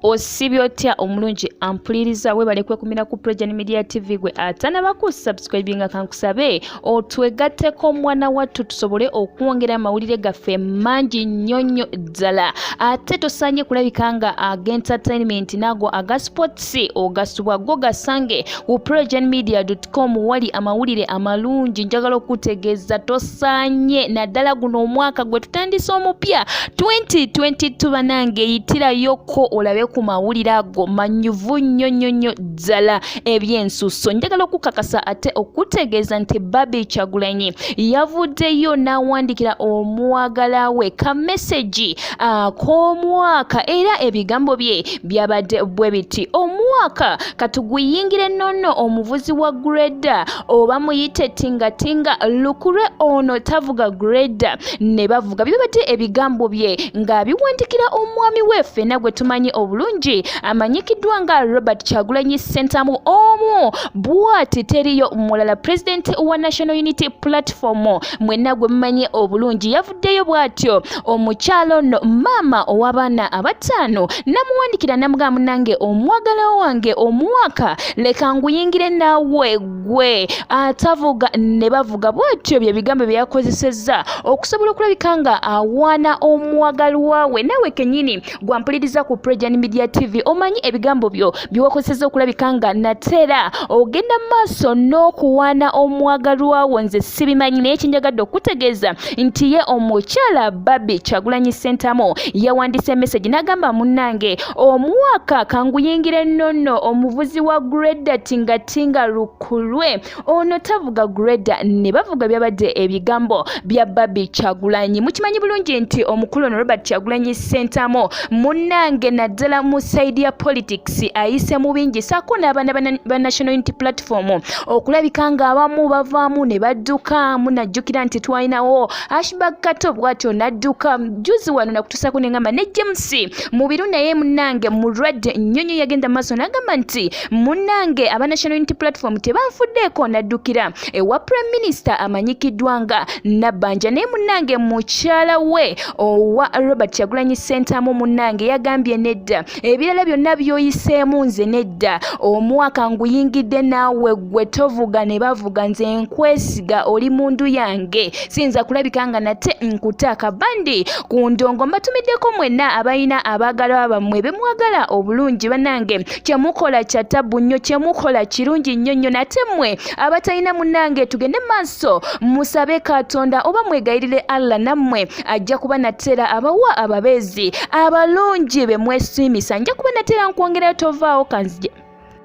Osibye otya omulungi ampuliriza? Webale kwekumira ku Progen Media TV. Gwe atanaba ku subscribinga, kankusabe otwegatteko omwana wattu, tusobole okwongera amawulire gaffe mangi nnyo nnyo ddala. Ate tosaanye kulabika nga ag'entertainment n'ago aga sports ogasubwa, go gasange ku progenmedia.com wali amawulire amalungi. Njagala okutegeeza tosaanye, naddala guno omwaka gwe tutandise omupya 2022. Banange, yitirayoko olabe ku mawulire ago manyuvu nnyo nnyo nnyo ddala ebyensuso. Njagala okukakasa ate okutegeeza nti Barbie Kyagulanyi yavuddeyo n'awandikira omwagala we ka message ak'omwaka, era ebigambo bye byabadde bwe biti: "Omwaka katuguyingire nnono, omuvuzi wa grader oba muyite tingatinga lukulwe, ono tavuga grader ne bavuga." Bibadde ebigambo bye ng'abiwandikira omwami we ffenna gwe tumanyi obulungi, amanyikiddwa nga Robert Kyagulanyi Ssentamu, omu bw'ati teriyo mulala, pulezidenti wa National Unity Platform, mwenna gwe mumanyi obulungi. Yavuddeyo bw'atyo omukyalo ono, maama ow'abaana abataano, namuwandikira namugamba, "Munnange omwagala wange, omwaka leka nguyingire naawe gwe atavuga ne bavuga." Bw'atyo bye bigambo bye yakozesezza okusobola okulabika nga awaana omwagalwa we. Naawe kennyini gwampuliriza ku Progen Media TV, omanyi ebigambo byo byewakozesezza okulabika nga nateera ogenda maaso n'okuwaana omwagalwa wo, nze sibimanyi, naye kinjagadde okutegeeza nti ye omukyala Barbie Kyagulanyi Ssentamu yawandiise message n'agamba, "Munnange, omwaka kanguyingire nnono, omuvuzi wa grader tingatinga lukulwe, ono tavuga grader ne bavuga." Byabadde ebigambo bya Barbie Kyagulanyi. Mukimanyi bulungi nti omukulu ono Robert Kyagulanyi Ssentamu, munnange, naddala mu side ya politics ayise mu bingi, saako n'abaana ba National Unity Platform okulabika ng'abamu bavaamu ne badduka. Munajjukira nti twalinawo Ashburg Kato, bw'atyo n'adduka juzi wano nakutuusako ne ngamba ne James Mubiru, naye munnange mulwadde nnyo nnyo, yagenda maaso n'agamba nti munnange aba National Unity Platform tebanfuddeeko, n'addukira ewa Prime Minister amanyikiddwa nga Nabbanja. Naye munnange mukyala we owa Robert Kyagulanyi Ssentamu, munnange, yagambye, "Nedda, ebirala byonna by'oyiseemu, nze nedda, omwaka nguyingidde naawe gwe tovuga ne bavuga, nze nkwesiga, oli mundu yange, siyinza kulabika nga nate nkuta akabandi ku ndongo." Mbatumiddeko mwenna abalina abaagalwa bammwe be mwagala obulungi. Bannange, kyemukola kya tabbu nnyo, kyemukola kirungi nnyo nnyo. Nate mmwe abatalina, munnange, tugende maaso musabe Katonda oba mwegayirire Allah, nammwe ajja kuba nateera abawa ababeezi abalungi be mwesiimisa. Nja kuba nateera nkwongerayo, tovaawo, kanzije.